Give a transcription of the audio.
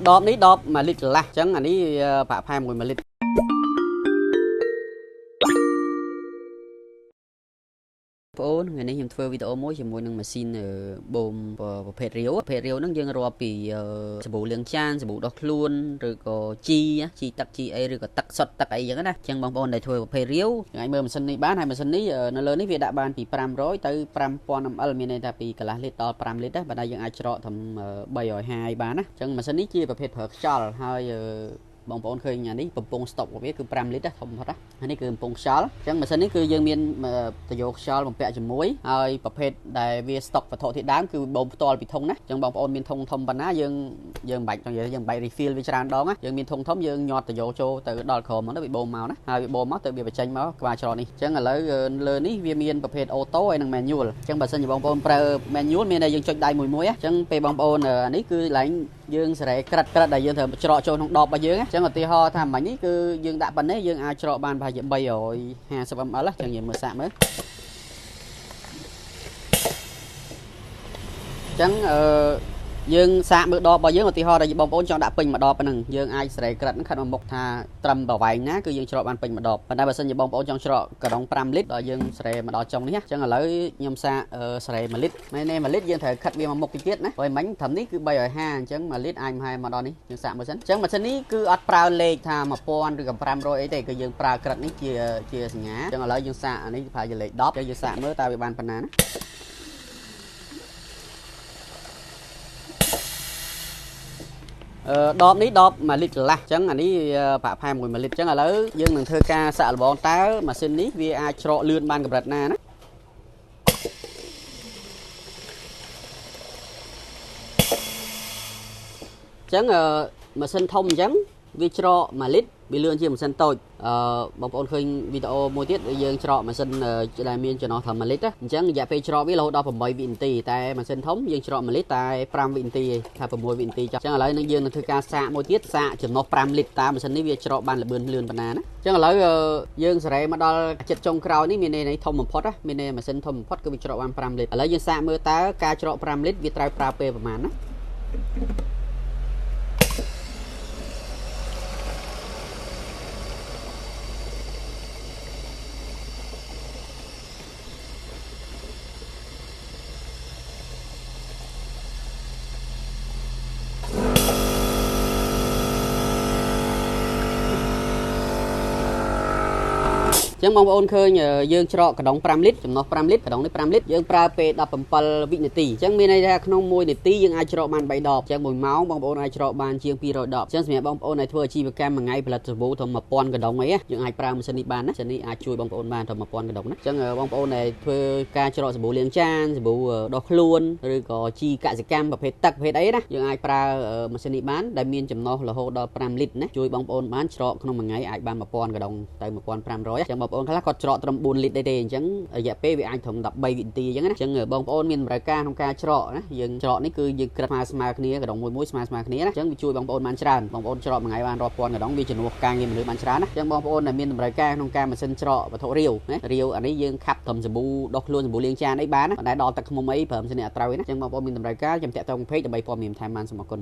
ដបនេះដប1លីត្រកន្លះអញ្ចឹងអានេះប្រាក់ផែមួយ1លីត្របងអូនថ្ងៃនេះខ្ញុំធ្វើវីដេអូមួយជាមួយនឹងម៉ាស៊ីនបូមប្រភេទរាវប្រភេទរាវហ្នឹងយើងរាប់ពីសាប៊ូលាងចានសាប៊ូដោះខ្លួនឬក៏ជីជីទឹកជីអីឬក៏ទឹកសុទ្ធទឹកអីចឹងណាអញ្ចឹងបងប្អូនដែលធ្វើប្រភេទរាវថ្ងៃមើលម៉ាស៊ីននេះបានហើយម៉ាស៊ីននេះនៅលើនេះវាដាក់បានពី500ទៅ5000 ml មានន័យថាពីកន្លះលីត្រដល់5លីត្រណាបើតែយើងអាចច្រកត្រឹម350បានណាអញ្ចឹងម៉ាស៊ីននេះជាប្រភេទប្រើខ្យល់ហើយបងប្អូនឃើញអានេះកំពង់ស្តុករបស់វាគឺ5លីត្រធំផុតណានេះគឺកំពង់ខ្យល់អញ្ចឹងម៉ាស៊ីននេះគឺយើងមានតយោខ្យល់បំពាក់ជាមួយហើយប្រភេទដែលវាស្តុកវត្ថុធាតុដើមគឺបូមផ្ទាល់ពីធុងណាអញ្ចឹងបងប្អូនមានធុងធំប៉ុណ្ណាយើងមិនបាច់ចង់និយាយយើងមិនបាច់ refill វាច្រើនដងណាយើងមានធុងធំយើងញាត់តយោចូលទៅដល់ក្រោមមកទៅវាបូមមកណាហើយវាបូមមកទៅវាបញ្ចេញមកក្បាលច្រកនេះអញ្ចឹងឥឡូវលើនេះវាមានប្រភេទ auto ហើយនិង manual អញ្ចឹងបើសិនជាបងប្អូនប្រើ manual មានតែយើងចុចដៃមួយមួយអញ្ចឹងពេលបងប្អូនអានេះគឺឡើងយើងសេរីក្រិតដែលយើងត្រូវច្រកចូលក្នុងដបរបស់យើងអញ្ចឹងឧទាហរណ៍ថាមិញនេះគឺយើងដាក់ប៉ុណ្ណេះយើងអាចច្រកបានប្រហែលជា350 ml អញ្ចឹងយើងមើលសាកមើលអញ្ចឹងយើងសាកមើលដបរបស់យើងឧទាហរណ៍ថាបងប្អូនចង់ដាក់ពេញមួយដបប៉ុណ្ណឹងយើងអាចសេរីក្រិតហ្នឹងខិតមកមុខថាត្រឹមប្រវែងណាគឺយើងច្រកបានពេញមួយដបប៉ុន្តែបើសិនជាបងប្អូនចង់ច្រកកដង5លីត្រដល់យើងសេរីមកដល់ចុងនេះអញ្ចឹងឥឡូវខ្ញុំសាកសេរី1លីត្រមែនទេ1លីត្រយើងត្រូវខិតវាមកមុខតិចទៀតណាព្រោះមិញត្រឹមនេះគឺ350អញ្ចឹង1លីត្រអាចមហែមកដល់នេះយើងសាកមើលសិនអញ្ចឹងម៉ាស៊ីននេះគឺអត់ប្រើលេខថា1000ឬក៏500អីទេគឺយើងប្រើក្រិតនេះជាសញ្ញាអញ្ចឹងឥឡូវយើងសាកអានេះប្រហែលជាលេខ10អញ្ចឹងយើងសាកមើលតើវាបានប៉ុណ្ណាណាដបនេះដប1លីត្រកន្លះអញ្ចឹងអានេះប្រាក់ផែមួយ1លីត្រអញ្ចឹងឥឡូវយើងនឹងធ្វើការសាកល្បងតើម៉ាស៊ីននេះវាអាចច្រកលឿនបានកម្រិតណាណាអញ្ចឹងម៉ាស៊ីនធំអញ្ចឹងវាច្រក1លីត្រវាលឿនជាងម៉ាស៊ីនតូចបងប្អូនឃើញវីដេអូមួយទៀតយើងច្រកម៉ាស៊ីនដែលមានចំណុះត្រឹម1លីត្រអញ្ចឹងរយៈពេលច្រកវារហូតដល់8វិនាទីតែម៉ាស៊ីនធំយើងច្រក1លីត្រតែ5វិនាទីឯងថា6វិនាទីចុះអញ្ចឹងឥឡូវនឹងយើងនឹងធ្វើការសាកមួយទៀតសាកចំណុះ5លីត្រតើម៉ាស៊ីននេះវាច្រកបានលឿនប៉ុណ្ណាណាអញ្ចឹងឥឡូវយើងសេរីមកដល់ចិត្តចុងក្រោយនេះមានន័យធំបំផុតណាមានន័យម៉ាស៊ីនធំបំផុតគឺវាច្រកបាន5លីត្រឥឡូវយើងសាកមើលតើការច្រក5លីត្រវាត្រូវប្រើពេលប្រហែលណាចឹងបងប្អូនឃើញយើងច្រកកដង5លីត្រចំណុះ5លីត្រកដងនេះ5លីត្រយើងប្រើពេល17វិនាទីអញ្ចឹងមានន័យថាក្នុង1នាទីយើងអាចច្រកបាន3ដបអញ្ចឹង1ម៉ោងបងប្អូនអាចច្រកបានជាង200ដបអញ្ចឹងសម្រាប់បងប្អូនដែលធ្វើអាជីវកម្មមួយថ្ងៃផលិតសាប៊ូត្រឹម1000កដងអីយើងអាចប្រើម៉ាស៊ីននេះបានណាម៉ាស៊ីននេះអាចជួយបងប្អូនបានត្រឹម1000កដងណាអញ្ចឹងបងប្អូនដែលធ្វើការច្រកសាប៊ូលាងចានសាប៊ូដោះខ្លួនឬក៏ជីកសិកម្មប្រភេទទឹកប្រភេទអីណាយើងអាចប្រើម៉ាស៊ីននេះបានដែលមានចំណុះរហូតដល់5លីត្រណាជួយបងប្អូនបានច្រកក្នុងមួយថ្ងៃអាចបាន1000កដងទៅ1500អញ្ចឹងបងប្អូនខ្លះគាត់ច្រកត្រឹម4លីត្រទេអញ្ចឹងរយៈពេលវាអាចត្រឹម13វិនាទីអញ្ចឹងណាអញ្ចឹងបងប្អូនមានតម្រូវការក្នុងការច្រកណាយើងច្រកនេះគឺយើងក្រិតស្មើគ្នាកដងមួយស្មើគ្នាណាអញ្ចឹងវាជួយបងប្អូនបានច្រើនបងប្អូនច្រកមួយថ្ងៃបានរាប់ពាន់កដងវាជំនួសការងារមនុស្សបានច្រើនណាអញ្ចឹងបងប្អូនដែលមានតម្រូវការក្នុងការម៉ាស៊ីនច្រកវត្ថុរាវណារាវអានេះយើងខាប់ត្រឹមសាប៊ូដោះខ្លួនសាប៊ូលាងចានអីបានណាប៉ុន្តែដល់ទឹកខ្មុំអីប្រើម៉ាស៊ីននេះអត់ត្រូវទេណាអញ្ចឹងបងប្អូនមានតម្រូវការចាំតាក់ទងពេកដើម្បីព័ត៌មានបន្ថែមបានសូមអរគុណ